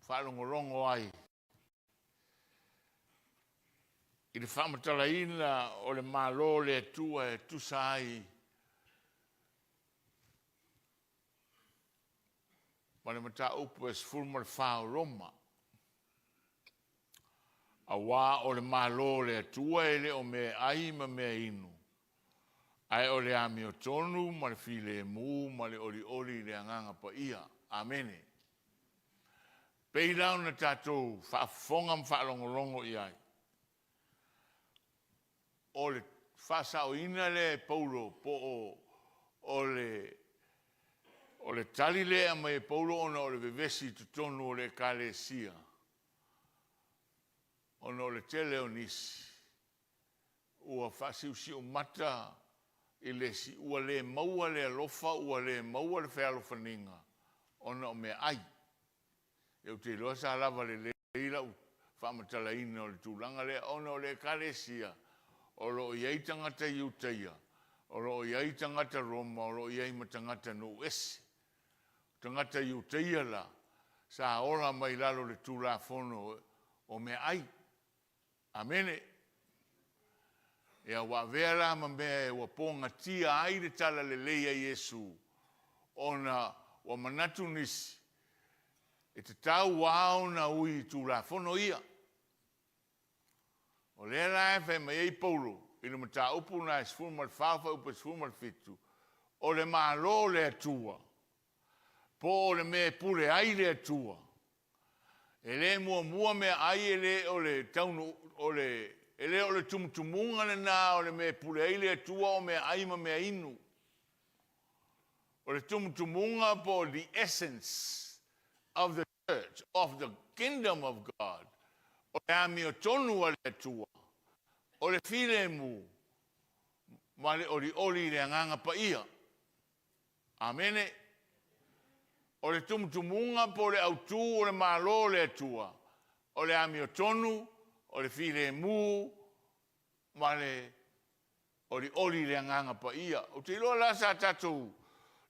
faalogologo ai i le faamatalaina o le Malo o le Atua e tusa ai ma le mataupu e 14 o Roma. Auā o le Malo o le Atua e le o meaai ma meainu, ae o le amiotonu ma le filemu ma le olioli i le Agaga Paia. Amene. Pei la ona tatou faafofoga ma faalogologo i ai, o le faasaoina lea e Paulo po o o le o le tali lea e aumai e Paulo ona o le vevesi i totonu o le Ekalesia ona o le tele o nisi ua faasiusiumata i le isi, ua le maua le alofa, ua le maua le fealofaniga ona o meaai. Ou te iloa sa lava lelei lau faamatalaina o le tulaga lea ona o le Ekalesia o lo o i ai tagata Iutaia, o lo o i ai tagata Roma, o lo o i ai ma tagata nuu ese. O tagata Iutaia la, sa ola mai lalo o le Tulafono o meaai. Amene. Ia, ua avea la ma mea ua pogatia ai le talalelei a Iesu, ona ua manatu nisi, e tatau lava ona ui i Tulafono ia. O lea la e fai mai ai Paulo i le mataupu lena e 14 fuaiupu e 17, o le Malo o le Atua, po o le mea e pule ai le Atua, E le muamua meaai e le o le taunu o le e le o le tumutumuga lena o le mea e pule ai le Atua o meaai ma meainu. O le tumutumuga po o the essence of the church, of the kingdom of God, o le amiotonu a le Atua, o le filemu ma le olioli i le Agaga Paia. Amene. O le tumutumuga po o le autū o le Malo o le Atua, o le amiotonu, o le filemu ma le olioli i le Agaga Paia. Ou te iloa la sa tatou,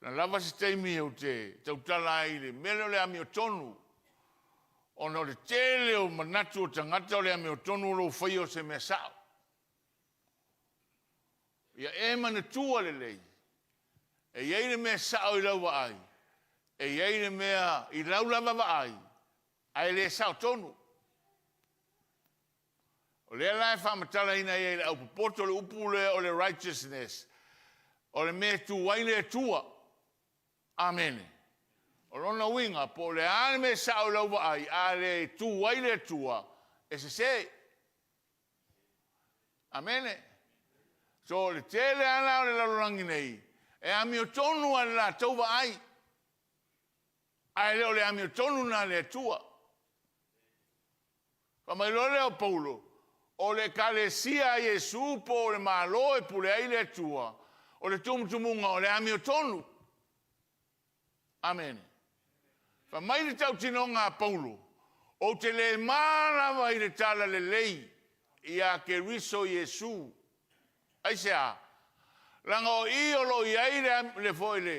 na lava se taimi ou te tautala ai i le mea lea o le amiotonu, ona o le tele o manatu o tagata o le amiotonu o lou faia o se mea sao. Ia e manatua lelei, e i ai le mea sao i lau vaai, e i ai le mea i lau lava vaai, ae le sao tonu. O lea la e faamatalaina ai e le aupopoto le upu lea o le righteousness, o le mea e tu ai le Atua. Amene. O lona uiga, po o le a le mea sao i lau vaai, a le tu ai le Atua, e sese. Amene. So, o le tele lava la o le lalolagi nei, e amiotonu lava i le latou vaai, ae le o le amiotonu lena a le Atua. Fai mai loa lea o Paulo, o le Ekalesia a Iesu po o le Malo e pule ai le Atua, o le tumutumuga o le amiotonu. Amene. Fai mai le tautinoga a Paulo, Ou te le ma lava i le talalelei iā Keriso Iesu. Aisea? Leaga o i o lo o i ai le, le foi le,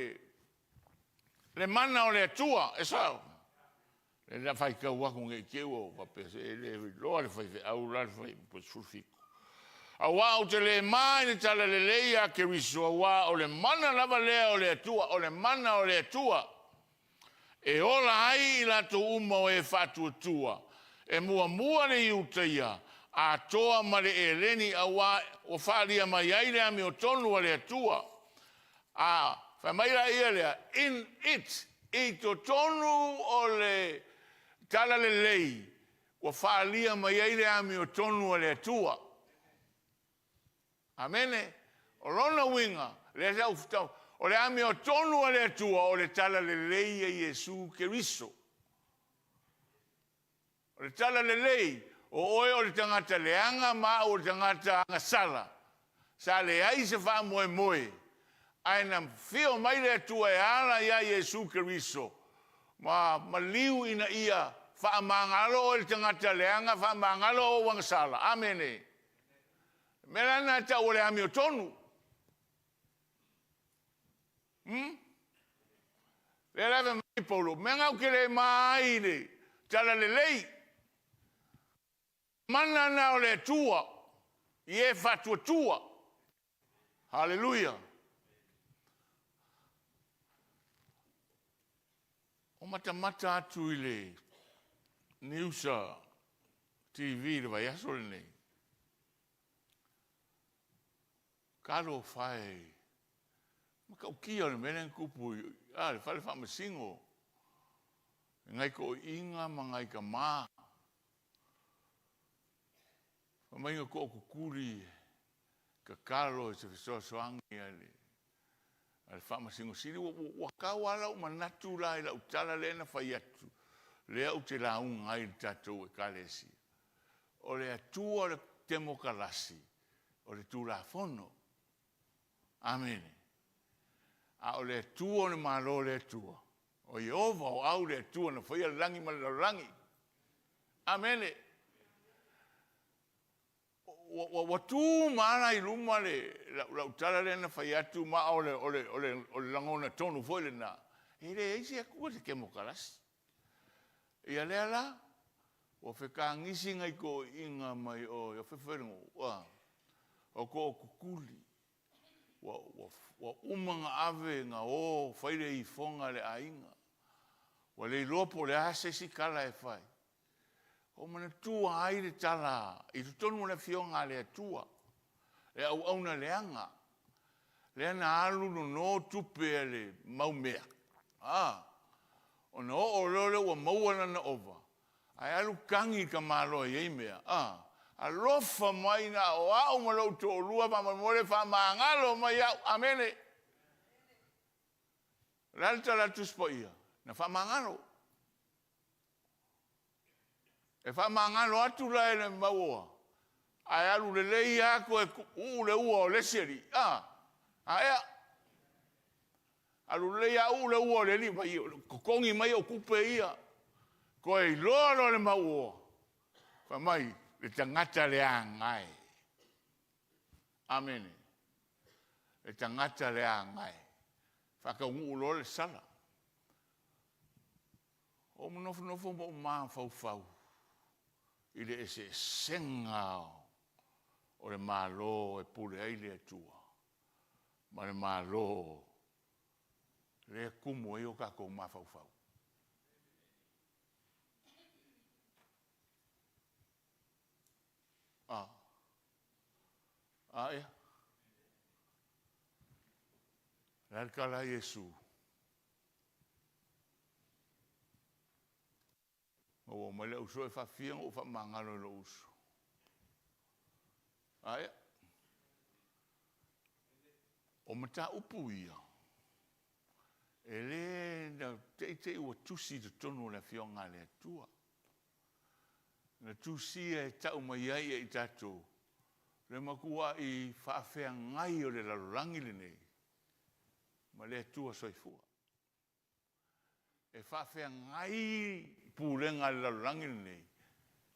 le mana o le Atua. E sao? Le faitau atu nei te ua faapea se e le iloa le faifeau la le fai 17. Auā ou te le ma i le talalelei iā Keriso, auā o le mana lava lea o le Atua, o le mana o le Atua, e ola ai i latou uma o e faatuatua, e muamua le Iutaia, atoa ma le Eleni, auā ua faaalia mai ai le amiotonu a le Atua. A, fai mai laia lea, in it, i totonu o le Talalelei, ua faaalia mai ai le amiotonu a le Atua. Amene. O lona uiga, lea sa ou tau, o le amiotonu a le Atua, o le Talalelei a Iesu Keriso. O le tala lelei, o oe o le tagata leaga ma au o le tagata agasala. Sa leai se faamoemoe, ae na fio mai le Atua e ala iā Iesu Keriso ma maliu ina ia faamagalo oe le tagata leaga, faamagalo ou agasala. Amene. O le mea la lena e tau o le amiotonu. Hum? Lea la fai mai Paulo, mea na ou te le ma ai i le Talalelei. Mana na o le Atua i e faatuatua. Haleluia! O matamata atu i le niusa TV i le vaiaso lenei. Talofa e, matautia o le mea lea na tupu i a, le fale faamasino i nai toeaiina ma nai tama. Fai mai na tootutuli tatalo i se fesoasoani a le Faamasino Sili. Ua tau lava lou manatu la i lau tala lea na fai atu, lea ou te lauga ai i le tatou Ekalesia, o le Atua o le temokalasi, o le Tulafono. Amene. A o le Atua o le Malo o le Atua, o Ieova o Au le Atua na faia le lagi ma le lalolagi. Amene. Ua tu ma ala i luma le, lau tala lea na fai atu, ma o le, o le, o le, o le lagona tonu foi lena, e leai se Atua se temokalasi. Ia lea la, ua fetagisi nai toeaiina mai o i o, o tootutuli, ua, ua, ua uma ona ave na o fai le ifoga a le aiga, ua le iloa po o le a se isi tala e fai. Ua ou manatua ai le tala i totonu o le Afioga a le Atua, le auauna leaga, lea na alu nono tupe a le mau mea, a, ona oo loa lea ua maua lana ova, ae alu tagi i le tamaloa e i ai mea, a, alofa mai na o au ma lou toalua, faamolemole faamagalo mai au. Amene. O le a le tala a le Tusi Paia? Na faamagalo. E faamagalo atu la e le mauoa, ae alu lelei lava toe uu le ua o le isi alii, a, a ea. Alu lelei lava uu le ua o le alii, mai, totogi mai au tupe ia. Toe iloa loa e le mauoa, fai mai, le tagata leaga e. Amene. Le tagata leaga e. Faataunuu loa le sala. Ou nofonofo ma ou mafaufau i le eseesega o le Malo e pule ai le Atua ma le Malo lea e tumu ai o tatou mafaufau. A, a ea? O le a le tala a Iesu? Na ou omai lea, uso e faafia ona ou faamagalo i lou uso. Ae, o mataupu ia, e le na te i te i ua tusi i totonu o le Afioga a le Atua. Na tusia e tau mai ai ia i tatou le matuai faafeagai o le lalolagi lenei ma le Atua Soifua. E faafeagai pulega a le lalolagi lenei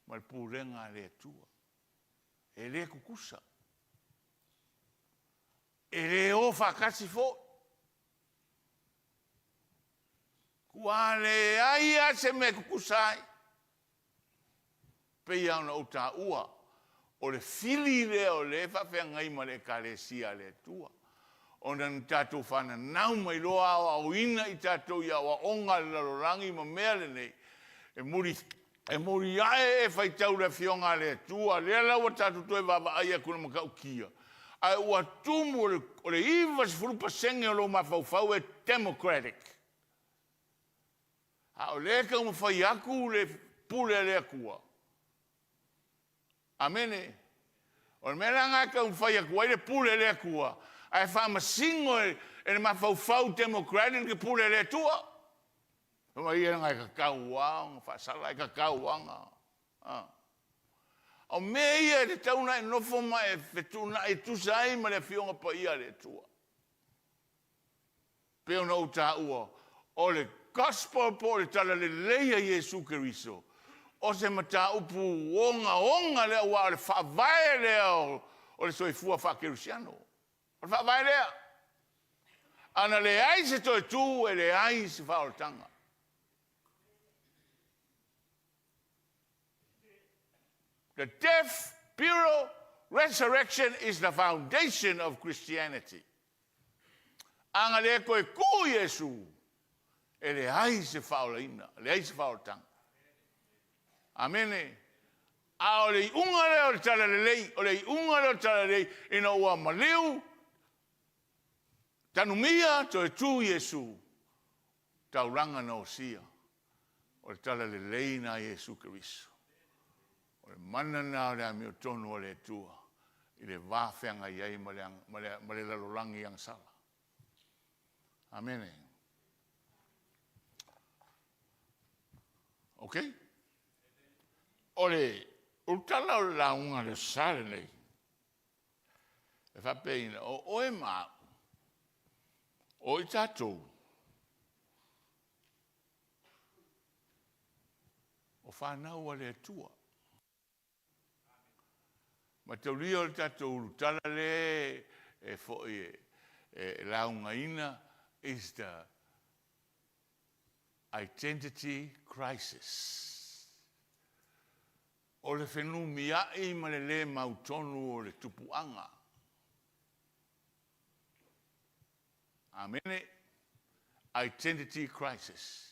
ma le pulega a le Atua. E le tutusa. E le o faatasi foi. Ua leai lava se mea e tutusa ai. Pei lava ona ou taua, o le fili lea o lea e faafeagai ma le Ekalesia a le Atua, ona na tatou fananau mai loa aoaoina i tatou i aoaoga a le lalolagi ma mea lenei, e muli, e muliae e faitau i le Afioga a le Atua, lea la ua tatou toe vaavaai atu i le matautia, ae ua tumu o le 90% o lou mafaufau e democratic. A o lea e taumafai atu le pule a le Atua. Amene. O le mea la lena e taumafai atu ai le pule a le Atua, ae faamasino e le mafaufau democratic le pule a le Atua. Fai mai ia e tatau lava ona faasala, e tatau lava ona... A. O mea ia e tatau ona e nofo ma e fetuunai e tusa ai ma le Afioga Paia a le Atua. Pei ona ou taua, o le Gospel po o le Talalelei a Iesu Keriso, o se mataupu ogaoga lea aua o le faavae lea o le soifua faakerisiano. O le faavae lea. A na leai se toe tu, e leai se faaolataga. The death, burial, resurrection is the foundation of Christianity. A na le toe tu Iesu, e leai se faaolaina, leai se faaolataga. Amene. A o le iuga lea o le talalelei, o le iuga lea o le talalelei, ina ua maliu, tanumia, toe tu Iesu, taulaga na osia, o le talalelei na Iesu Keriso. O le mana lena o le amiotonu a le Atua i le va feagai ai ma le, ma le, ma le lalolagi agasala. Amene. Ok? O le ulutala o le lauga le sa lenei, e faapea o oe ma au, o i tatou, o fanau a le Atua. Mataulia o le tatou ulutala le e foi e laugaina is the identity crisis. O le fenumiai ma le le mautonu o le tupuaga. Amene. Identity crisis.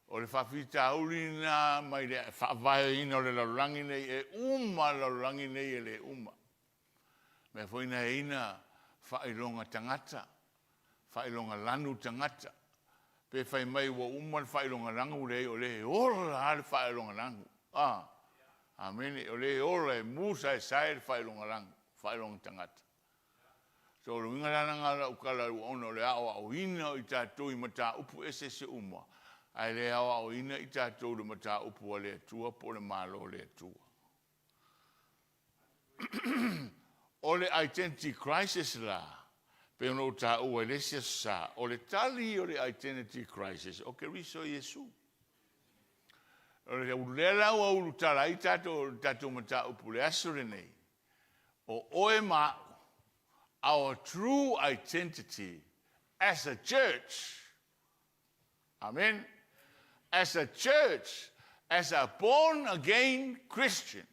O le faafitauli lena mai le faavaeina o le lalolagi nei, e uma le lalolagi nei e le uma. Mea foi na e ina faailoga tagata, faailoga lanu tagata. Pe fai mai ua uma le faailoga lanu, leai o lea e ola lava le faailoga lanu. Ah, amene, o lea e ola e mu saesae le faailoga lanu, faailoga tagata. So o le uiga la lena o lau tala ona o le aoaoina o i tatou i mataupu eseese uma, ae le aoaoina i tatou i le mataupu a le Atua po o le Malo o le Atua. O le identity crisis la, pei ona ou taua i le isi aso sa, o le tali o le identity crisis o Keriso Iesu. O le lea la ua ulutala ai tatou, tatou mataupu i le aso lenei, o oe ma au, our true identity as a church. Amen. As a church, as a born again Christian.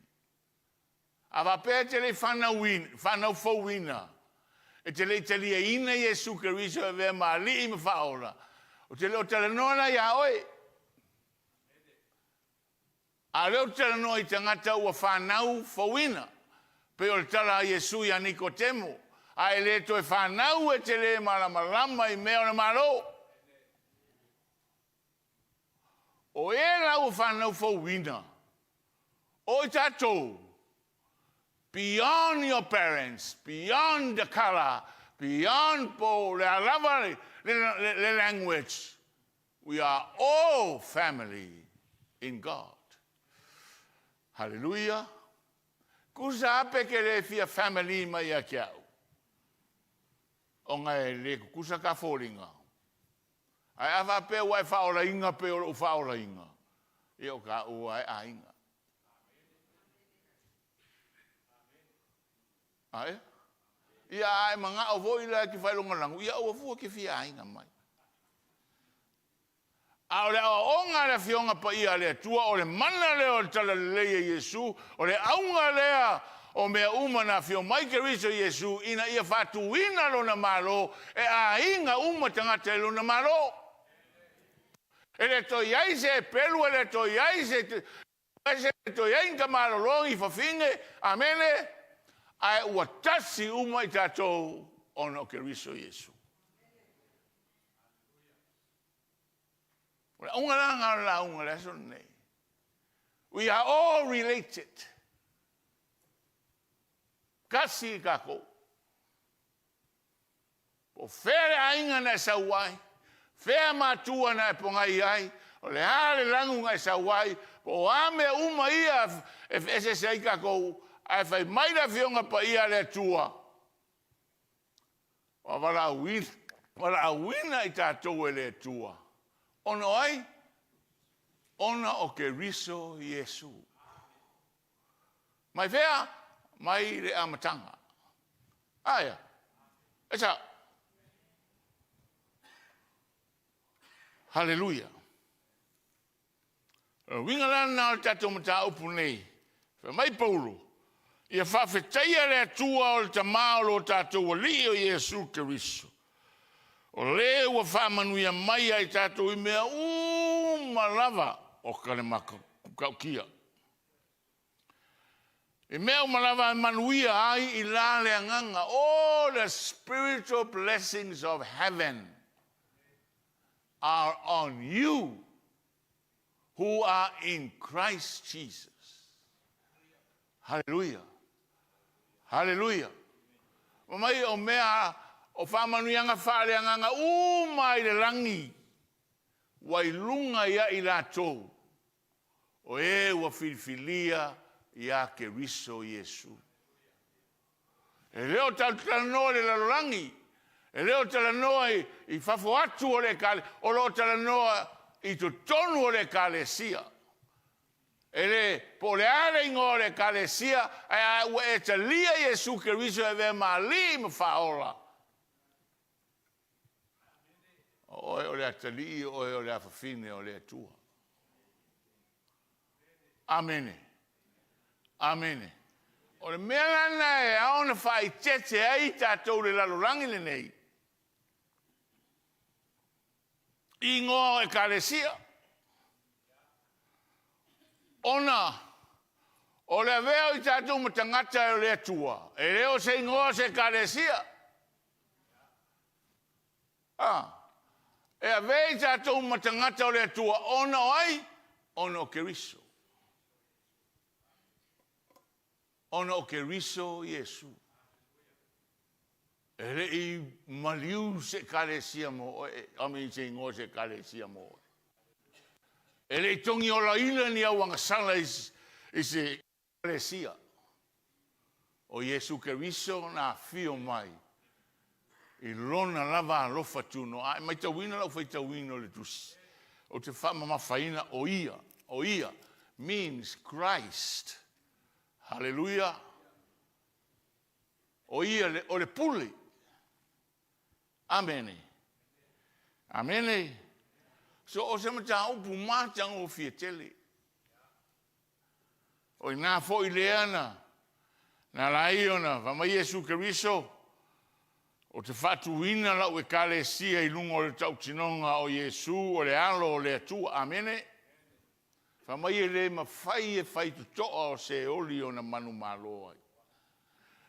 A faapea e te le i fanau fouina, e te le i taliaina Iesu Keriso e avea ma Alii ma Faaola, ou te le o talanoa la iā oe. A o lea ou te talanoa i tagata ua fanau fouina, pei o le tala a Iesu iā Nikotemo, A e le toe fanau e te le malamalama i mea o le Malo. O e la ua fanau fouina, o i tatou, beyond your parents, beyond the color, beyond po le a lava le, le, le language, we are all family in God. Hallelujah. Kusa ape ke le fia family mai ia te au. Ona e le kukusa ka foliga. Ae a faapea ua e faaolaina pei o lou faaolaina, ia o taua e aiga. Ae? Ia a e manao foi la e te failogalagu, ia aua fua te fia aiga mai. A o le aoaoga a le Afioga Paia a le Atua, o le mana lea o le talalelei e Iesu, o le auga lea o mea uma na afio mai Keriso Iesu ina ia faatuina Lona Malo e aiga uma tagata i Lona Malo. E le toe i ai se pelu, e le toe i ai se ese, e toe i ai ni tamalolo, ni fafine, amene, ae ua tasi uma i tatou ona o Keriso Iesu. O le auga la lena o le lauga i le aso lenei. We are all related. Tasi i tatou. Po o fea le aiga na e sau ai, fea matua na e pogai ai, o le a le lanu na e sau ai, po o a mea uma ia e eseese ai tatou, ae fai mai le Afioga Paia a le Atua, ua valaauina, valaauina i tatou e le Atua. Ona o ai? Ona o Keriso Iesu. Mai fea? Mai le amataga. Aia. E sao. Haleluia. O le uiga la lena o le tatou mataupu nei, Fai mai Paulo, Ia faafetaia le Atua o le Tama o lo tatou Alii o Iesu Keriso, o le ua faamanuia mai ia i tatou i mea uma lava o ka le matautia. I mea uma lava e manuia ai i la le agaga, all the spiritual blessings of heaven are on you who are in Christ Jesus. Haleluia! Haleluia! Fai mai o mea o faamanuiaga faaleagaga uma i le lagi ua i luga ia i latou o e ua filifilia ia Keriso Iesu. E le o tatou talanoa i le lalolagi, e le o talanoa i fafo atu o le Ekalesia, o lo o talanoa i totonu o le Ekalesia. E le, po o le a le igoa o le Ekalesia, ae a ua e talia Iesu Keriso e avea ma Alii ma Faaola, o oe o le atalii, o oe o le afafine o le Atua. Amene. Amene. O le mea la lena e ao ona faaeteete ai tatou i le lalolagi lenei, i igoa o ekalesia. Ona o le avea o i tatou ma tagata o le Atua, e le o se igoa o se ekalesia. A, e avea i tatou ma tagata o le Atua ona o ai? Ona o Keriso. Ona o Keriso Iesu. E le i maliu se ekalesia mo oe, I mean se igoa o se ekalesia mo oe. E le i togiolaina ni au agasala i se ekalesia. O Iesu Keriso na afio mai i Lona lava alofa tunoa. A e matauina lau faitauina o le tusi, ou te faamamafaina o Ia, o Ia means Christ. Haleluia! O Ia o le pule. Amene. Amene. So o se mataupu matagofie tele. O i ina foi lea na na ala ai ona fai mai Iesu Keriso, Ou te faatuina lau Ekalesia i luga o le tautinoga o Iesu o le Alo o le Atua. Amene. Fai mai e le mafai e faitotoa o Seoli ona manumalo ai.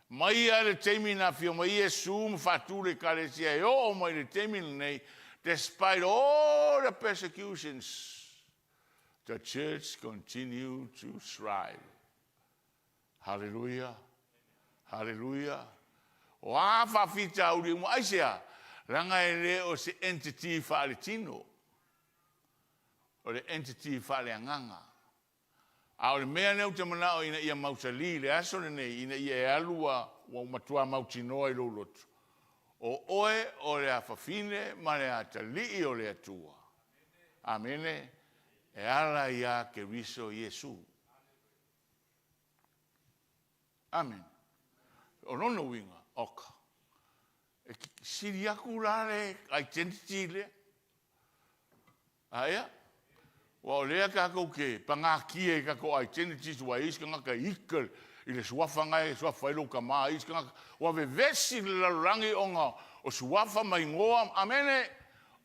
Mai lava i le taimi na afio mai ai Iesu ma faatu le Ekalesia e oo mai i le taimi lenei, despite all the persecutions, the church continue to thrive. Haleluia! Haleluia! O a faafitauli uma, aisea? Leaga e le o se entity faaletino, o le entity faaleagaga. A o le mea lea ou te manao ina ia mausali i le aso lenei, ina ia e alu ua, ua matua mautinoa i lou loto, o oe o le afafine ma le atalii o le Atua. Amene. E ala ia Keriso Iesu. Amene. O lona uiga, oka, e sili atu la le identity lea. A ea? Aua o lea tatou te pagatia i tatou identities ua i ai isi tagata e ika i le suafa na e suafa ai lou tama, isi tagata ua vevesi le lalolagi ona o suafa ma igoa, amene,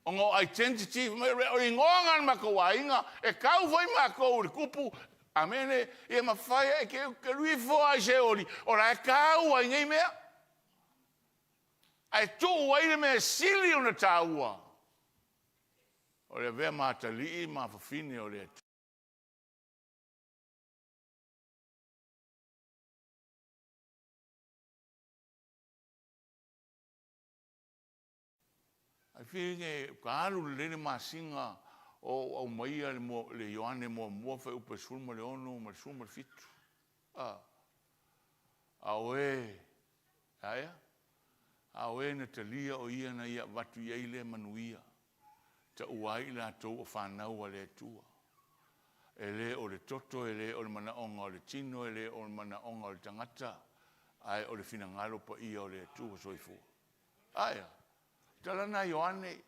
ona o identity, fai mai o le igoa lena o le matou aiga, e tau foi matou i le tupu, amene, ia mafai, e te alu ifo lava i Seoli, o la e tau ai nei mea. Ae tuu ai le mea e sili ona taua, o le avea ma atalii ma afafine o le Atua. Ae fia e ka alu lelei le masina o ou aumaia le Ioane muamua fuaiupu e 16 ma le 17. A, a o e, a ea? A o e na talia o ia na ia avatu i ai lea manuia, taua ai i latou o fanau a le Atua. E le o le toto, e le o le manaoga o le tino, e le o le manaoga o le tagata, ae o le finagalo paia o le Atua Soifua. Aea, tala na Ioane.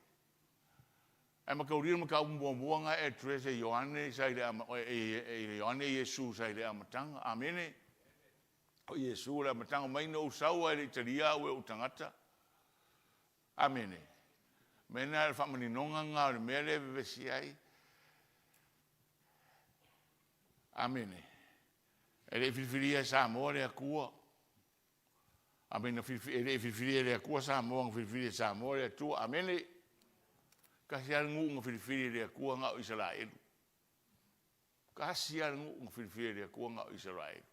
Ae mataulia le mataupu muamua na e address e Ioane sa i le e Ioane Iesu sa i le amataga. Amene. O Iesu o le amataga mai na ou sau ae le i talia au e ou tagata. Amene. Mea na le faamaninoga na o le mea lea e vevesi ai. Amene. E le i filifilia e Samoa le Atua. Amene. E le i filifilia e le Atua Samoa, na filifili e Samoa le Atua. Amene. Tasi lava le nuu na filifili e le Atua na o Isaraelu. Tasi lava le nuu na filifili e le Atua na o Isaraelu.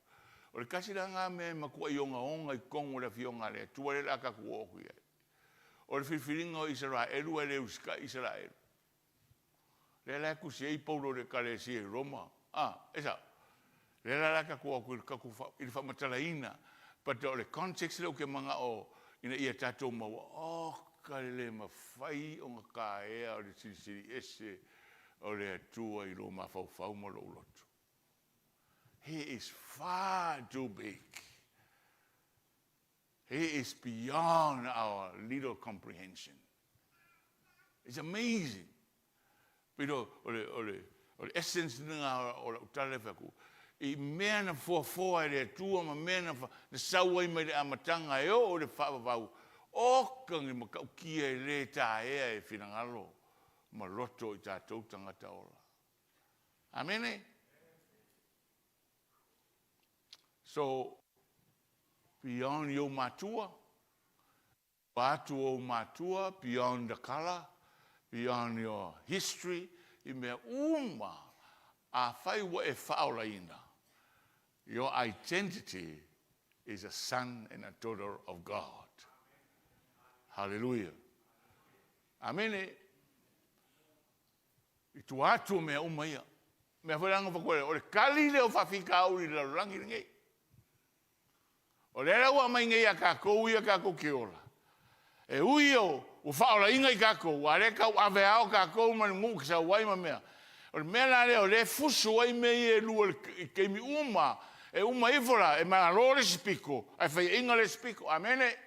O le tasi la lena mea e matuai ogaoga i totonu o le Afioga a le Atua lea o le a tatou oo atu i ai. O le filifiliga o Isaraelu ae le usitai Isaraelu. Lea la e tusi ai Paulo i le Ekalesia i Roma, a, e sao? Lea la o le a tatou o atu i le faamatalaina, but o le context lea ou te manao ina ia tatou maua, oka le le mafai ona taea o le Silisili Ese o le Atua i lou mafaufau ma lou loto. He is far too big. He is beyond our little comprehension. It's amazing. Pei o le essence lena o lau tala e fai atu, i mea na foafoa e le Atua ma mea na sau ai mai le amataga e oo i le faavavau, oka ni matautia e le taea e finagalo ma loto o i tatou tagata ola. Amene? So, beyond i ou matua, ua atu ou matua, beyond the colour, beyond your history, i mea uma, afai ua e faaolaina, your identity is a son and a daughter of God. Hallelujah. Amene. I tua atu o mea uma ia. Mea foi la na fai o le tali lea o faafitauli i le lalolagi lenei. O lea la ua aumai nei ia tatou ia tatou te ola, e ui o ua faaolaina i tatou, a o lea e tauave tatou ma le nuu e te sau ai ma mea. O le mea la lea o lea e fusu ai mea ia e lua i taimi uma, e uma ifo la, e malo le isi pito, ae faiaina le isi pito. Amene?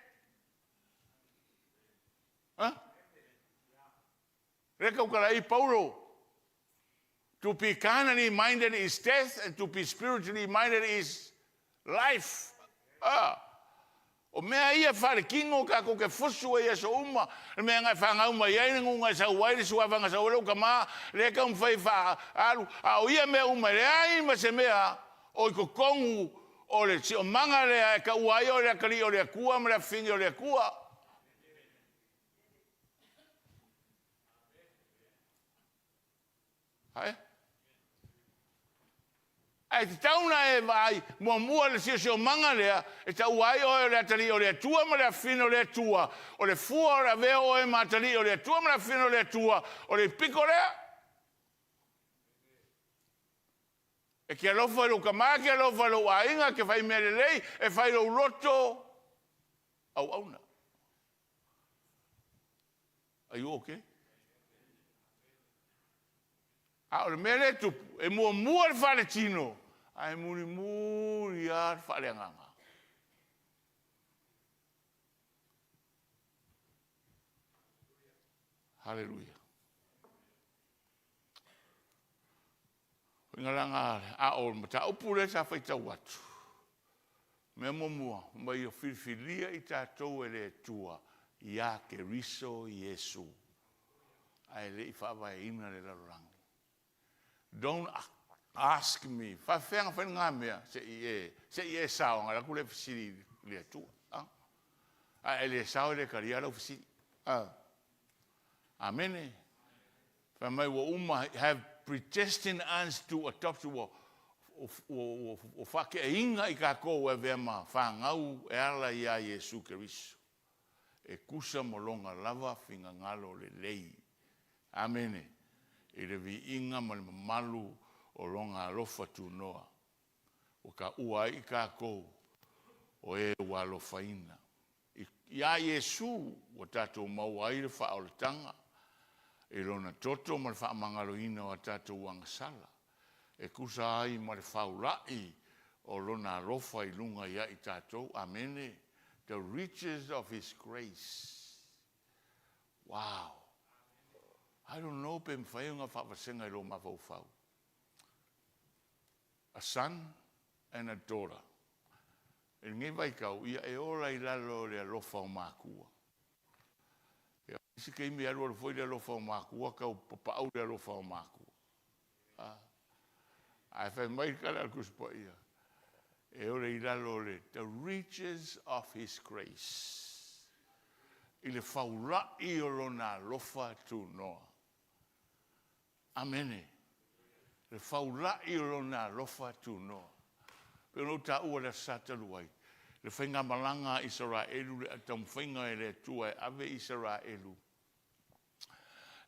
A? Lea e tautala ai Paulo. To be carnally minded is death and to be spiritually minded is life. Ah. O mea ia faaletino tatou te fusu ai i aso uma, le mea na e fanau mai ai, le nuu na e sau ai, le suafa na sau ai lou tama, lea e taumafai e faaalu, a o ia mea uma e leai ma se mea o i totonu o le siomaga lea e taua ai oe o le atalii o le Atua ma le afafine o le Atua. Ae? Ae tatau ona e vaai muamua le siosiomaga lea e taua ai oe o le atalii o le Atua ma le afafine o le Atua. O le fua o le avea o oe ma atalii o le Atua ma le afafine o le Atua, o le pito lea. E te alofa i lou tama, e te alofa i lou aiga, e te fai mea lelei, e fai lou loto auauna. Are you okay? A o le mea lea e tupu, e muamua le faaletino, ae mulimuli lava le faaleagaga. Haleluia. A o le mataupu lea sa faitau atu, mea muamua, mai o filifilia i tatou e le Atua ia Keriso Iesu, ae le i faavaeina le lalolagi. Don't ask me, faafefea ona fai lena mea, se i e, se i e sao ona alu atu lea e fesili i le Atua. A e le sao e le talia lau fesili. Amene. Fai mai ua uma, have predestined us to adopt, ua faateaina i tatou e avea ma fanau e ala ia Iesu Keriso, e tusa ma Lona lava finagalo lelei. Amene. I le viiga ma le mamalu o Lona alofa tunoa, ua taua ai i tatou o e ua alofaina. Iā Iesu ua tatou maua ai le faaolataga i Lona toto ma le faamagaloina o a tatou agasala, e tusa ai ma le faulai o Lona alofa i luga ia i tatou. Amene. The riches of His grace. Wow! I don't know pe mafai ona faavasega i lou mafaufau. A son and a daughter. I lenei vaitau, ia e ola i lalo o le alofa o makua. Ia, o isi taimi e alualu foi le alofa o makua tau papaau le alofa o makua. A. Ae fai mai le tala a le Tusi Paia, e ola i lalo o le the riches of his grace. I le faulai o lona alofa tunoa. Amene. Le faulai o Lona alofa tunoa. E pei ona ou taua i le Aso Sa talu ai, le faigamalaga a Isaraelu, le taumafaiga e le Atua e ave Isaraelu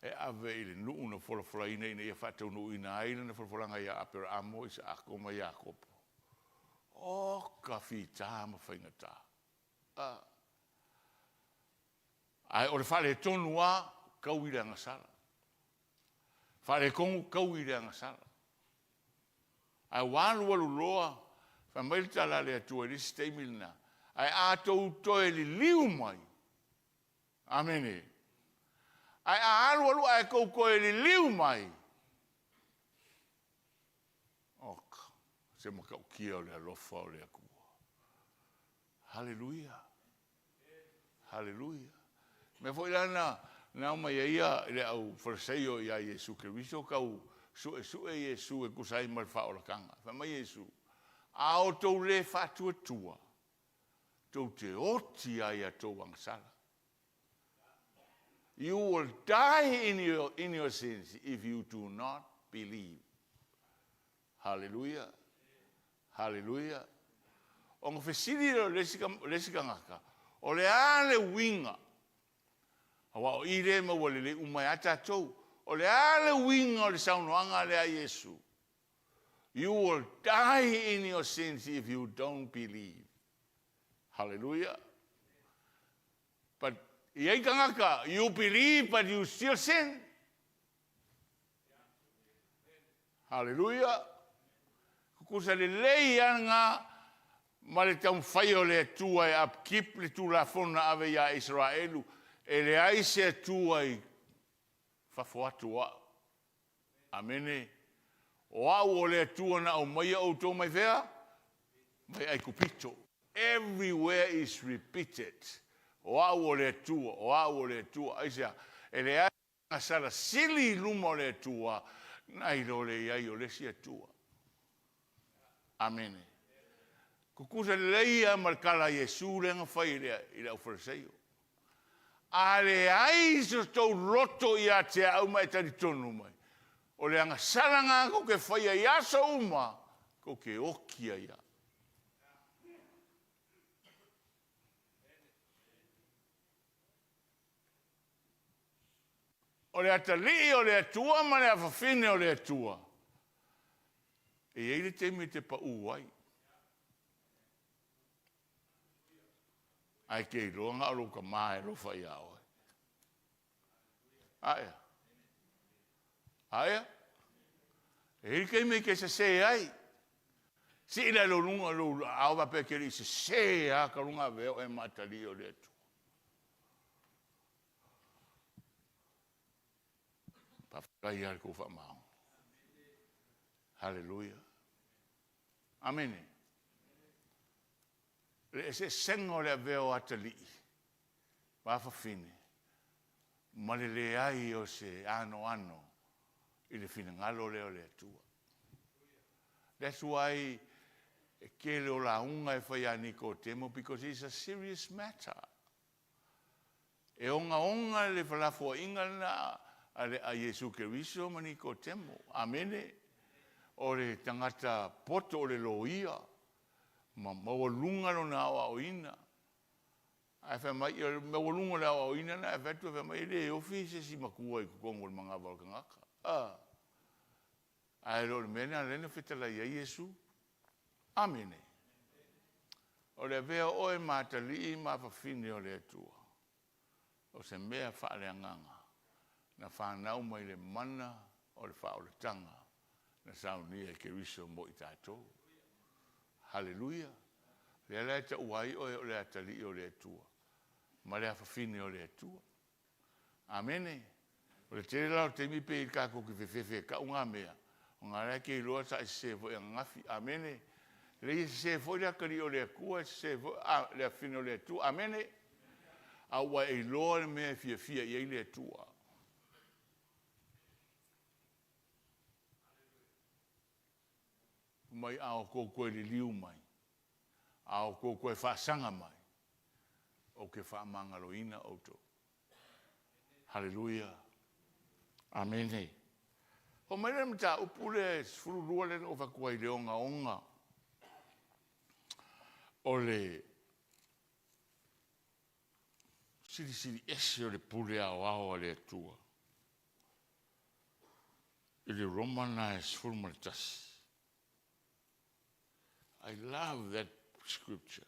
e ave i le nuu na folafolaina ina ia faataunuuina ai lana folafolaga ia Aperamo, Isaako ma Iakopo. Oka fita ma faigata. Ae o le faaletonu lava, taui le agasala. Faaletonu, taui le agasala. Ae ua alu alu loa, fai mai le tala a le Atua i le isi taimi lena, ae a outou toe liliu mai, amene, ae a alu alu ae tou toe liliu mai, oka, se matautia o le alofa o le Atua. Haleluia! Haleluia! O le mea foi la lena na omai ai le au Fariseio ia Iesu Keriso tau suesue Iesu e tusa ai ma le faaolataga. Fai mai Iesu, a outou le faatuatua, tou te oti lava i a outou agasala. You will die in your, in your sins if you do not believe. Haleluia! Haleluia! Ona fesili lea o le isi, le isi tagata, o le a le uiga? Aua o i lea e maua lelei uma ai lava tatou. O le a le uiga o le saunoaga lea a Iesu? You will die in your sins if you don't believe. Hallelujah. But i ai tagata, you believe but you still sin. Haleluia! Tutusa lelei lava lena ma le taumafai o le Atua e upkeep le Tulafono na ave ia Isaraelu, e leai se Atua i fafo atu o Au. Amene. O Au o le Atua na aumaia outou mai fea? Mai Aikupito. Everywhere is repeated. O Au o le Atua, o Au o le Atua. Aisea? E leai agasala sili i luma o le Atua nai lo le i ai o le isi Atua. Amene. Tutusa lelei lava ma le tala a Iesu lea na fai i le aufarisaio. A leai so tou loto ia te au ma e talitonu mai, o le agasala lena tou te faia i aso uma, tou te oti ai lava. O le atalii o le Atua ma le afafine o le Atua, e i ai le taimi e te pau ai. Ae te iloa na o lou tama e alofa ia oe. Aea? Aea? E i ai le taimi e te sese ai. Sii la i lou luga lou aao faapea e te le i sese lava talu ona avea oe ma atalii o le Atua. Faafetai lava i le tou faamaoni. Haleluia. Amene. Le eseesega o le avea o atalii ma afafine ma le leai o se anoano i le finagalo lea o le Atua. That's why e tele o lauga e fai ia Nikotemo because it's a serious matter. E ogaoga le felafoaiga lena a Iesu Keriso ma Nikotemo. Amene. O le tagata poto o le loia, ma maualuga lona aoaoina. Ae fai mai, o le maualuga o le aoaoina lena, ae fai atu fai mai, e le ofi se isi matua i totonu o le manava o le tagata. A. Ae le o le mea lena lea na fetalai ai Iesu. Amene. O le avea o oe ma atalii ma afafine o le Atua, o se mea faaleagaga na fanau mai le mana o le faaolataga na saunia e Keriso mo i tatou. Haleluia! Lea la e taua ai oe o le atalii o le Atua ma le afafine o le Atua. Amene. O le tele la o taimi pe i kākou ke fefefe e kau ngā mea, o ngā la ke iloa sa e sese foi ananafi. Amene. Le ia sese foi le atalii o le Atua, e sese foi a, le afafine o le Atua. Amene. A ua e iloa le mea e fiafia i ai le Atua. Mai a outou toe liliu mai, a outou toe faasaga mai, ou te faamagaloina outou. Haleluia. Amene. Oo mai lea i le mataupu lea e 12 lea na ou avatu ai i le ogaoga o le silisili ese o le pule aoao a le Atua. I le Roma lena e 11. I love that scripture.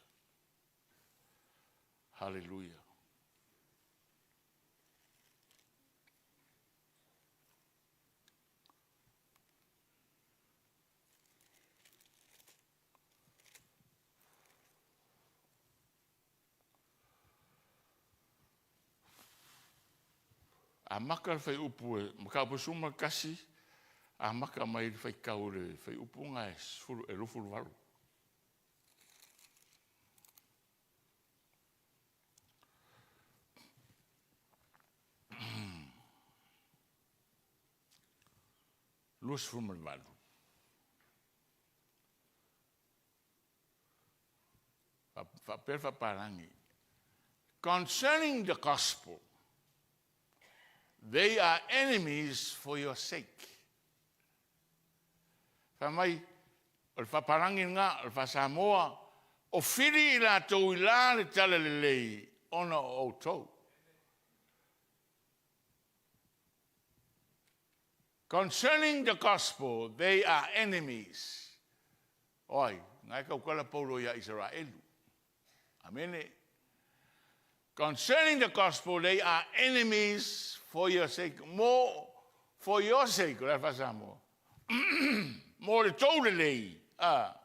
Hallelujah. Amata le fuaiupu e mataupu e 11, amata mai le faitau i le fuaiupu lena e 28. 28. Faapea le faapalagi. Concerning the gospel, they are enemies for your sake. Fai mai, o le faapalagi lena, o le faa-Samoa, o fili i latou i la le talalelei ona o outou. Concerning the gospel, they are enemies. O ai, na e tautala Paulo ia Isaraelu. Amene. Concerning the gospel, they are enemies for your sake. Mo, for your sake, o le faa-Samoa. Mo le tou lelei. A,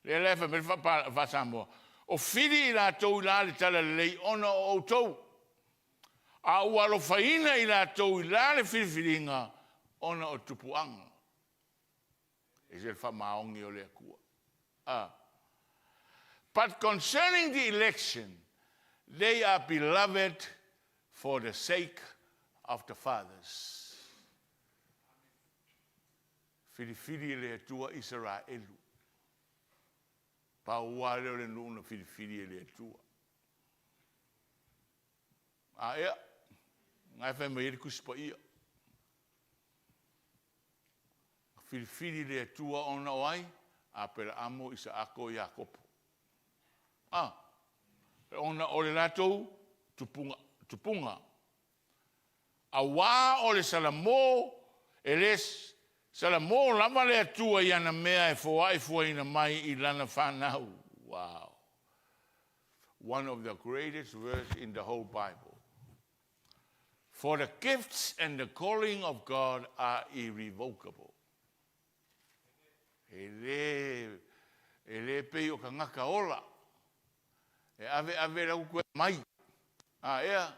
lea la e fai mai le faa-Samoa. O fili i latou i la le talalelei ona o outou. A ua alofaina i latou i la le filifiliga ona o tupuaga. E se le faamaoni o le Atua. A. But concerning the election, they are beloved for the sake of the fathers. Filifili e le Atua Isaraelu. Pau lava lea o le nuu na filifili e le Atua. A ea, na e fai mai ai le Tusi Paia. Filifili le Atua ona o ai? Aperaamo, Isaako, Iakopo. A, ona o le latou tupuga, tupuga. Auā o le Salamo, e le Salamo lava le Atua i ana mea e foai fuaina mai i lana fanau. Wow. One of the greatest verse in the whole Bible. For the gifts and the calling of God are irrevocable. E le, e le pei o tagata ola. E ave ave lau koe mai. A ea,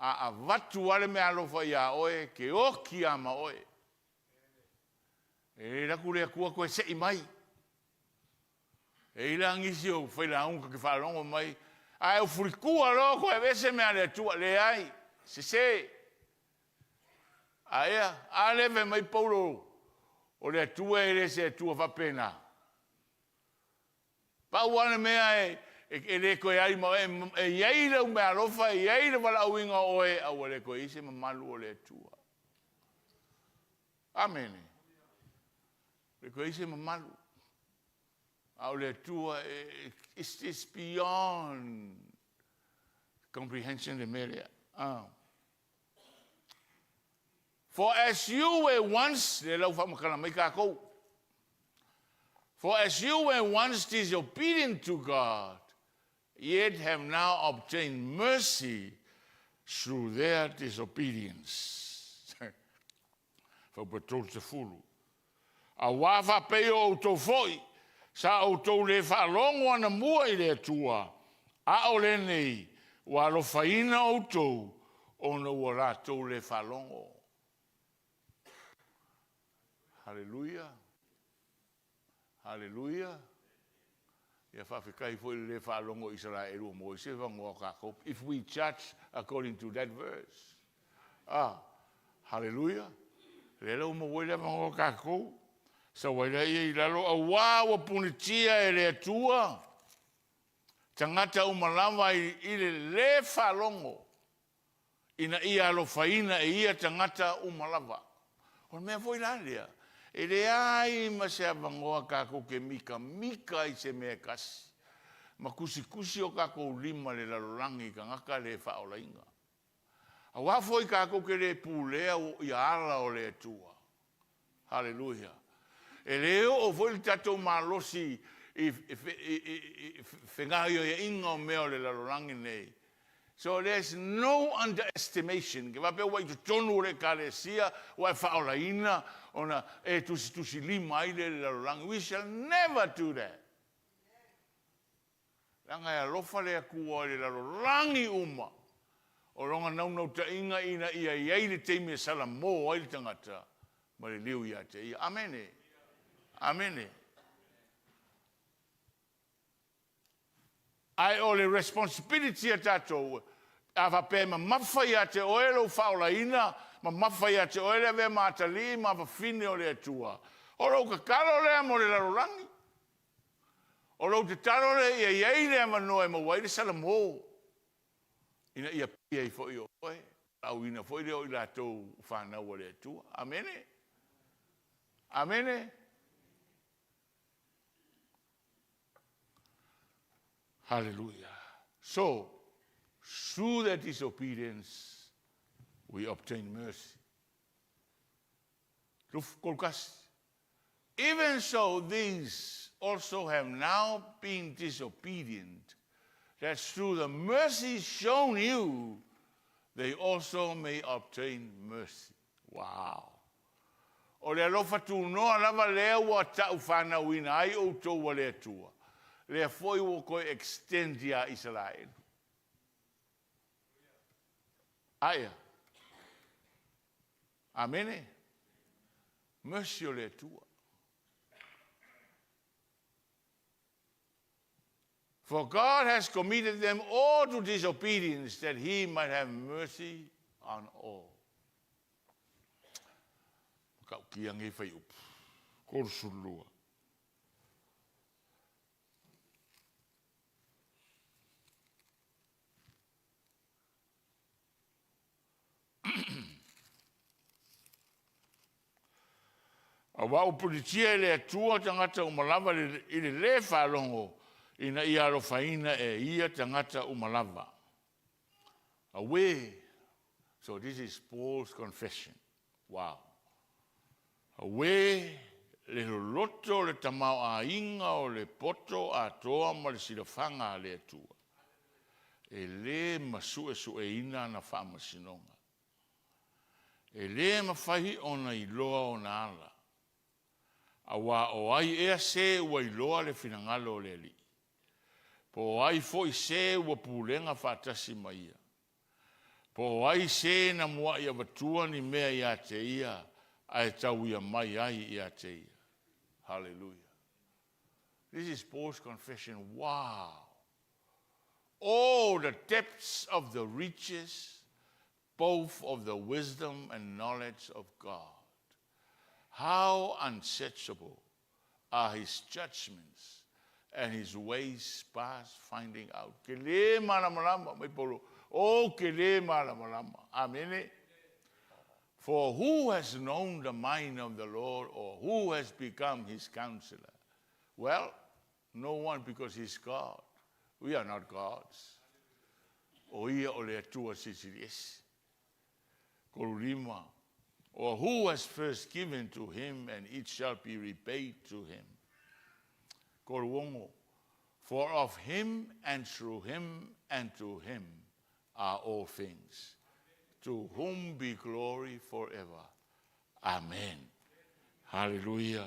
a avatu lava le meaalofa iā oe, ke oki lava ma oe. E le alu atu le Atua toe sei mai. E i ai la nisi o failauga ta te faalogo mai, a e ufulitua loa toe aveese mea a le Atua. Leai, sese. A ea, a lea fai mai Paulo, o le Atua e le se Atua faapena. Pau lava le mea e, e, e le toe ai ma oe, e i ai lau meaalofa, e i ai le valaauina o oe, a ua le toe i ai se mamalu o le Atua. Amene. Le toe i ai se mamalu. A o le Atua, it's, it's beyond comprehension le mea lea. Ah. For as you were once, le lau faamatala mai kākou. For as you were once disobedient to God, yet have now obtained mercy through their disobedience. Faupa 30. Auā faapei o outou foi, sa outou le faalogo anamua i le Atua, a o lenei, ua alofaina outou, ona ua latou le faalogo. Haleluia! Haleluia! Ia faafetai foi i le le faalogo o Isaraelu ua maua ai se avanoa o tatou. If we judge according to that verse. Ah, haleluia! Lea la ua maua ai le avanoa o tatou. Sau ai lea i lalo, auā ua punitia e le Atua tagata uma lava i le lē faalogo ina ia alofaina e ia tagata uma lava. O le mea foi la lea, e leai ma se avanoa tatou te mitamita ai i se mea e tasi ma tusitusi o tatou lima i le lalolagi i tagata le faaolaina. Aua foi tatou te le pulea ia ala o le Atua. Haleluia! E le oo foi le tatou malosi i fegaoioiaiga o mea o le lalolagi lenei. So there is no underestimation. Ke faapea ua i totonu o le ekalesia ua e faaolaina ona e tusitusilima ai lea i le lalolagi. We shall never do that. Leaga e alofa le Atua i le lalolagi uma. O lona naunautaiga ina ia i ai le taimi e salamo ai le tagata ma liliu ia te Ia. Amene. Amene. Ae o le responsibility a tatou, a faapea e mamafa ia te oe lou faaolaina, mamafa ia te oe le avea ma atalii ma afafine o le Atua, o lou tatalo lea mo le lalolagi. O lou tatalo lea ia i ai le avanoa e maua ai le salamo, ina ia pei ai foi o oe, valaauina foi lea o i latou o fanau a le Atua. Amene? Amene? Hallelujah. So, through their disobedience, we obtain mercy. Even so, these also have now been disobedient, that through the mercy shown you, they also may obtain mercy. Wow! O le alofa tunoa lava lea ua taufanauina ai outou a le Atua, lea foi ua toe extend ia Isaraelu. Aia. Amene. Mercy o le Atua. For God has committed them all to disobedience that he might have mercy on all. Matautia nei fuaiupu. 32. Aua ua pulitia e le Atua tagata uma lava i le lē faalogo ina ia alofaina e ia tagata uma lava. Auē! So this is Paul's confession. Wow! Auē le loloto o le tamaoaiga o le poto atoa ma le silafaga a le Atua, e lē masuesueina ana faamasinoga. E lē mafai ona iloa ona ala, aua o ai ea se ua iloa le finagalo o le Alii, po o ai foi se ua pulega faatasi ma ia, po o ai se na muai avatua ni mea ia te ia ae tauia mai ai ia te ia. Hallelujah. This is Paul's confession. Wow! Oh, the depths of the riches, both of the wisdom and knowledge of God. How unsearchable are his judgments and his ways past finding out. Ke le malamalama, mai Paulo. Oh, ke le malamalama. Amene. For who has known the mind of the Lord or who has become his counselor? Well, no one because he's God. We are not gods. O ia o le Atua Silisili Ese. 35. Or who has first given to him and it shall be repaid to him. 36. For of him and through him and to him are all things. To whom be glory forever. Amen. Haleluia.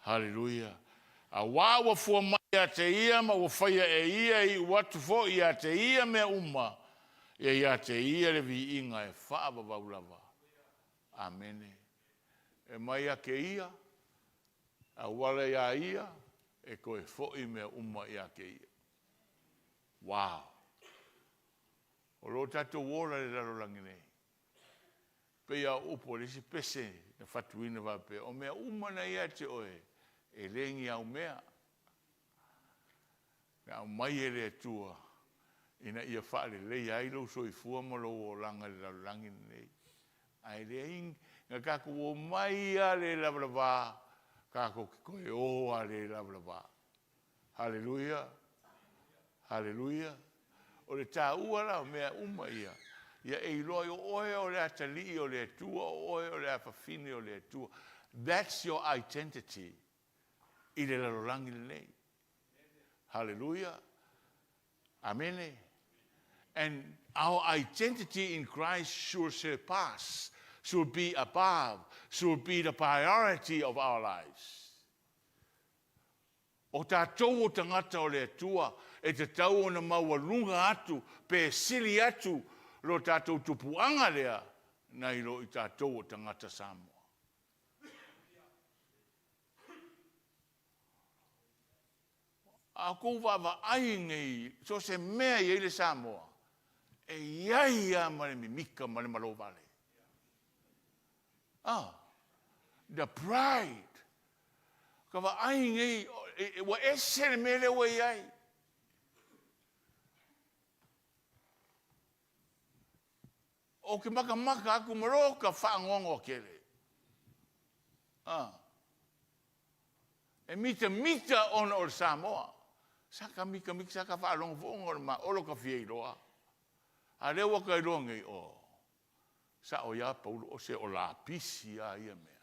Haleluia. Auā ua fua mai ia te ia ma ua faia e ia e iu atu foi ia te ia mea uma. Ia ia te ia le viiga e faavavau lava. Amene. E mai ia te Ia, auala ia Ia, e toe foi mea uma ia te Ia. Wow! O lo o tatou ola i le lalolagi nei, pei lava o upu o le isi pese na fatuina faapea, o mea uma na ia te oe, e le ni au mea. Na aumai e le Atua ina ia faaleleia ai lou soifua ma lou olaga i le lalolagi lenei. Ae leai, na tatou omai lava le lavalava, tatou te toe o lava le lavalava. Haleluia! Haleluia! O le taua la o mea uma ia, ia e iloa ai o oe o le atalii o le Atua, o oe o le afafine o le Atua. That's your identity i le lalolagi lenei. Haleluia! Amene. And our identity in Christ should surpass, should be above, should be the priority of our lives. O tatou o tagata o le Atua, e tatau ona maualuga atu pe sili atu lo tatou tupuaga lea nai lo i tatou o tagata Samoa. A outou vaavaai nei, so o se mea e i ai le Samoa, e i ai lava ma le mimita ma le malovale. Ah, the pride. Ka vaai nei, ua ese le mea lea ua i ai. Ou te matamata atu ma lota faanoanoa tele. Ah. E mitamita ona o le Samoa. Sa ta mitamita, sa ta faalogo foi ona o le ma Olo ta fia iloa. A lea ua ta iloa nei, oh, sao ai lava Paulo, o se o lapisi lava ia mea.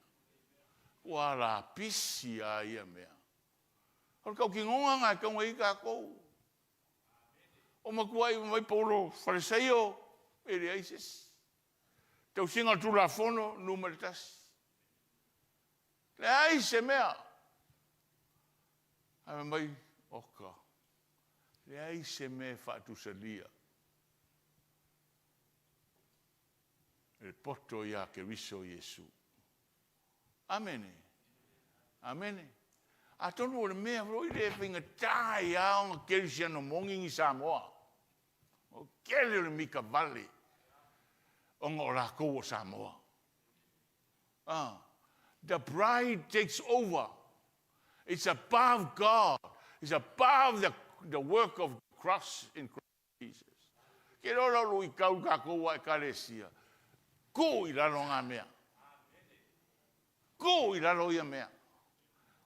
Ua lapisi lava ia mea. O le tautinoga lena e tatau ona i ai tatou. Ua matuai fai mai Paulo, Farisaio, e leai se isi. Tausiga o le Tulafono, numera 1. Leai se mea. Ae fai mai, oka, leai se mea e faatusalia e le poto ia Keriso Iesu. Amene. Amene. Atonu o le mea foi lea e faigata ai lava ona kerisiano moni ni Samoa. O le tele o le mita vale ona o latou o Samoa. The pride takes over. It's above God. It's above the work of the cross in Christ Jesus. Ke loa la o luitau tatou a Ekalesia, tuu i lalo ngā mea. Tuu i lalo ia mea.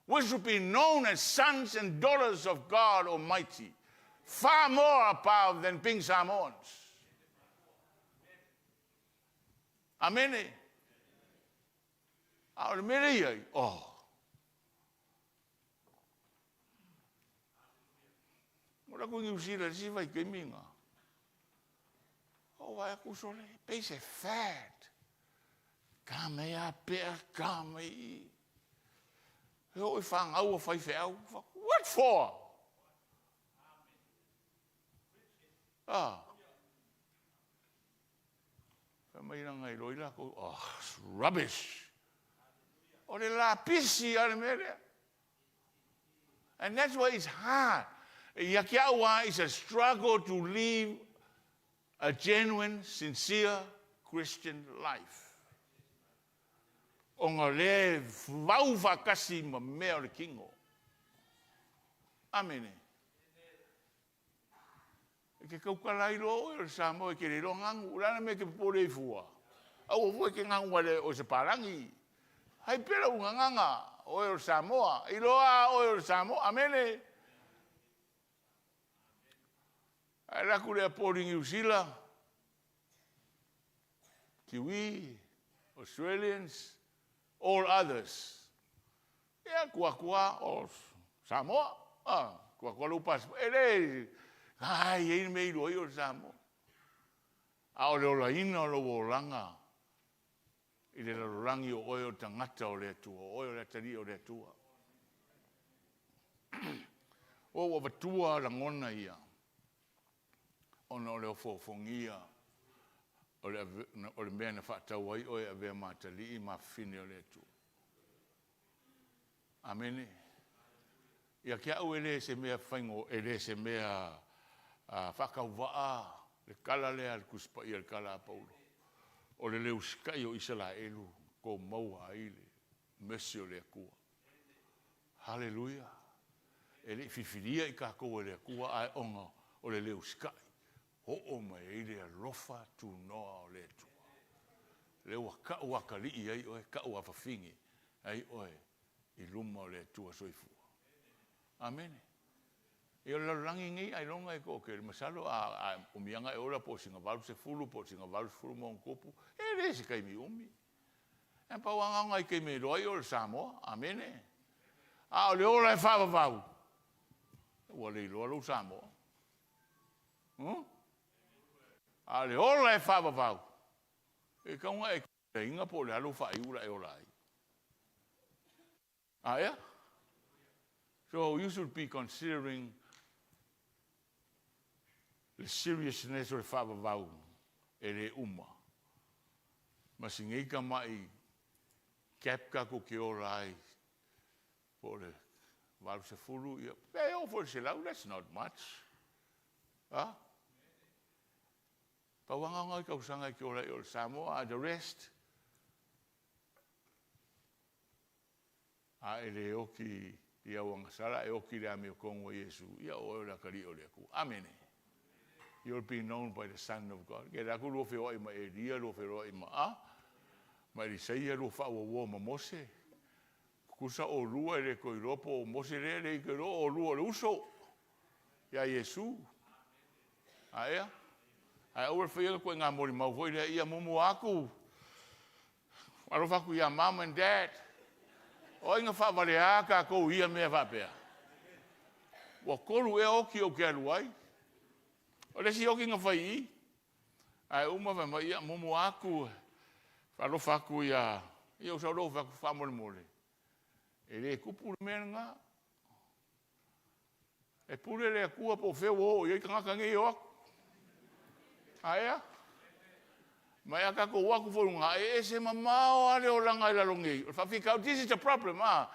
We should be known as sons and daughters of God Almighty, far more above than being Samoans. Amene. A o le mea lea i ai, oh. O la ku New Zealand si vai taimi na. O vai aku sole, pei se fad. Ka mai a pea, ka mai i. E oo i fanau a faifeau. What for? Ah. Fai mai lana iloa i latou, oh, it's rubbish. O le lapisi lava le mea lea. And that's why it's hard. Ia te au lava, it's a struggle to live a genuine, sincere Christian life. Ona o lea e vau faatasi ma mea o le tino. Amene. E te tautala ai loa oe o le Samoa e te le iloa ganu. O le a le mea e te popole ai fua? Aua fua e te ganu vale o se palagi. Hai pea lau gagana, oe o le Samoa. Iloa a oe o le Samoa. Amene. Ae alu atu le airport i Niu Sila, Kiwi, Australians, all others. Ia, tuu atu lava o Samoa. Ah, tuu atu lava lou passport. E le, ai, e i ai le mea e iloa ai o le Samoa. A o le olaina o lou olaga i le lalolagi o oe o le tagata o le Atua, o oe o le atalii o le Atua. Ua ou avatua lagona ia ona o le ofoofogia. O le, o le mea na faatau ai oe e avea ma atalii ma afafine o le Atua. Amene. Ia te au e le se mea faigo, e le se mea faatauvaa le tala lea a le Tusi Paia, le tala a Paulo, o le le usitai o Isaraelu ua maua ai le mercy o le Atua. Haleluia! E le i filifilia i tatou e le Atua ae ona o le le usitai, oo mai ai le alofa tunoa o le Atua. Lea ua tau atalii ai oe, tau afafine ai oe i luma o le Atua Soifua. Amene. Ia o le lalolagi lenei ailoga e toatele, masalo a umi lava ona e ola po o sina 80 po o sina 80+, e le o se taimi umi. Ae pau lava na o nai taimi e iloa ai oe o le Samoa. Amene. A o le ola e faavavau, ua le iloa lou Samoa. Huh? A o le ola e faavavau, e tatau ona e ina po o le a lou faaiu o le a e ola ai. A ea? So you should be considering the seriousness o le faavavau e le uma. Ma si nei tamai gap tatou te ola ai po o le 80, ia, pe oo foi i le 100, that's not much. A? Pau lava na o nai tausaga e te ola ai o le Samoa, a the rest, a e le oti i au agasala ae oti i le amiotonu a Iesu, ia o oe o le atalii o le Atua. Amene. You'll be known by the Son of God. Ke la ku lua feoai ma Elia, lua feoai ma a, ma Elisaia, lua faauauo ma Mose. Tusa oulua e le toe iloa po o Mose lea e le toe iloa o oulua o le uso ia Iesu. A ea? Ae aua le faia le ituaiga molimau foi lea, ia muamua atu, alofa atu ia mom and dad. O ai na faavalea tatou i ia mea faapea? Ua tolu ea oti ou te alu ai. O le isi oti na fai i i. Ae uma fai mai, ia muamua atu, faalofa atu ia... Ia ou sau loa ou fai atu, faamolemole, e le tupu le mea lena. E pule le Atua po o fea ua oo i ai tagata nei e o atu. Aea? Ma a tatou o atu foi i luga, e ese mamao lava le olaga i lalo nei. O le faafitauli, this is the problem, ah.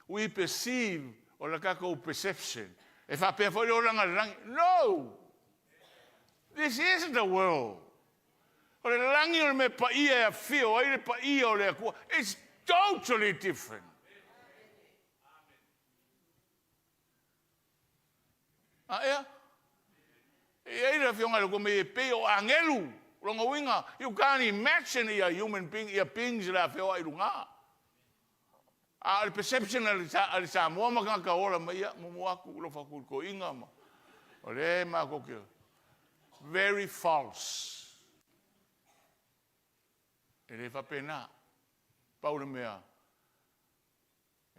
We perceive, o le tatou perception, e faapea foi le olaga i le lagi. No! This is the world. O le lagi o le mea paia e afio ai le paia o le Atua. It's totally different. A ea? E i ai le afioga i le Atua e pei o agelu. Lona uiga, you can't imagine ia human being, ia beings le afioa i luga. A o le perception a le Samoa ma tagata ola mai, ia, muamua atu, alofa atu i le toeaina ma o lea e matou te... Very false. E le faapena. Pau le mea,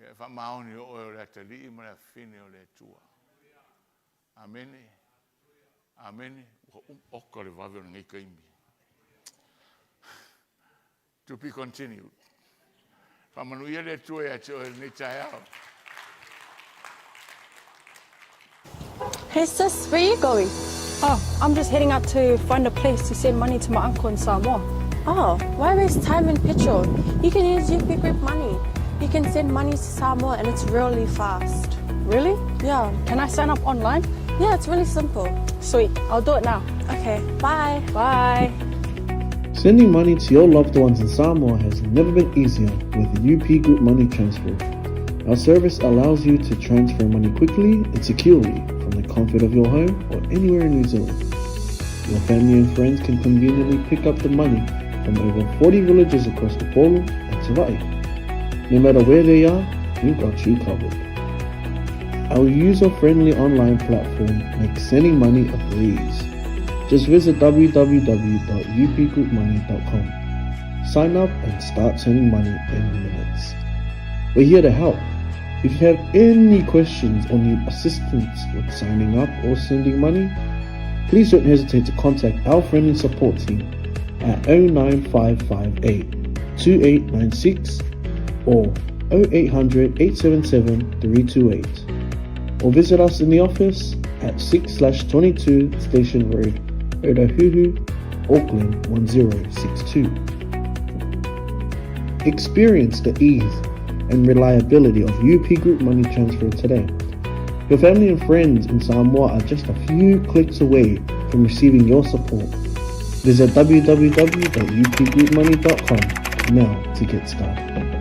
e faamaoni o oe o le atalii ma le afafine o le Atua. Amene. Amene. Ua oka le vave o lenei taimi. To be continued. Faamanuia le Atua ia te oe lenei taeao. Hey sis, where are you going? Oh, I'm just heading out to find a place to send money to my uncle in Samoa. Oh, why waste time and petrol? You can use UP Group Money. You can send money to Samoa and it's really fast. Really? Yeah. Can I sign up online? Yeah, it's really simple. Sweet, I'll do it now. Okay, bye. Bye. Sending money to your loved ones in Samoa has never been easier with UP Group Money Transfer. Our service allows you to transfer money quickly and securely from the comfort of your home or anywhere in New Zealand. Your family and friends can conveniently pick up the money from over 40 villages across Upolu and Savai'i. No matter where they are, we've got you covered. Our user-friendly online platform makes sending money a breeze. Just visit www.upgroupmoney.com. Sign up and start sending money in minutes. We're here to help. If you have any questions or need assistance with signing up or sending money, please don't hesitate to contact our friendly support team at 09558 2896 or 0800 877 328 or visit us in the office at 6 22 Station Road, Otahuhu, Auckland 1062. Experience the ease and reliability of UP Group Money Transfer today. Your family and friends in Samoa are just a few clicks away from receiving your support. Visit www.upgroupmoney.com now to get started.